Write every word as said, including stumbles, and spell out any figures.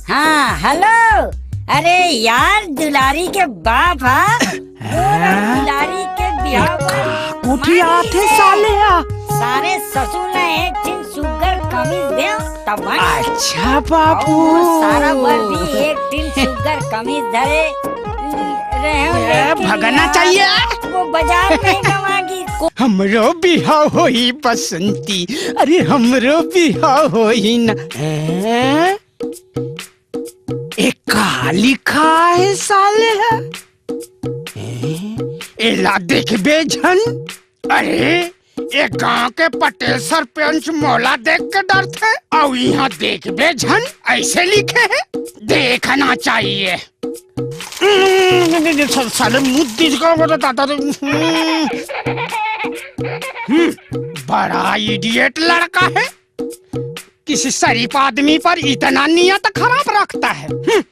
हाँ, हेलो। अरे यार, दुलारी के बाप हा। मोर अउ दुलारी के बिहाव बर कोठी आथे साले हा। सारे ससुर ला एक ठिन सुग्घर कमीज देव, तब अच्छा बाबू। अउ सारा बर भी एक ठिन सुग्घर कमीज धरे रहेव, ए, लेकिन भगना यार, चाहिए। वो बाजार में गवा गिस। हमरो बिहाव होही बसंती, अरे हमरो बिहाव होही ना। हैं? ए का लिखा हे साले ह? हैं? एला देखबे झन। अरे, ए गांव के पटेल सरपंच मोला देख के डरथे, अउ इहां देखबे झन अइसे लिखे हे, देखना चाहिए। हम्म, नहीं, नहीं, नहीं, साले मुंह दिस का बोला दादा रे। हम्म। हम्म, बड़ा idiot लड़का हे। किसी शरीफ आदमी पर इतना नियत खराब रखता है। हम्म।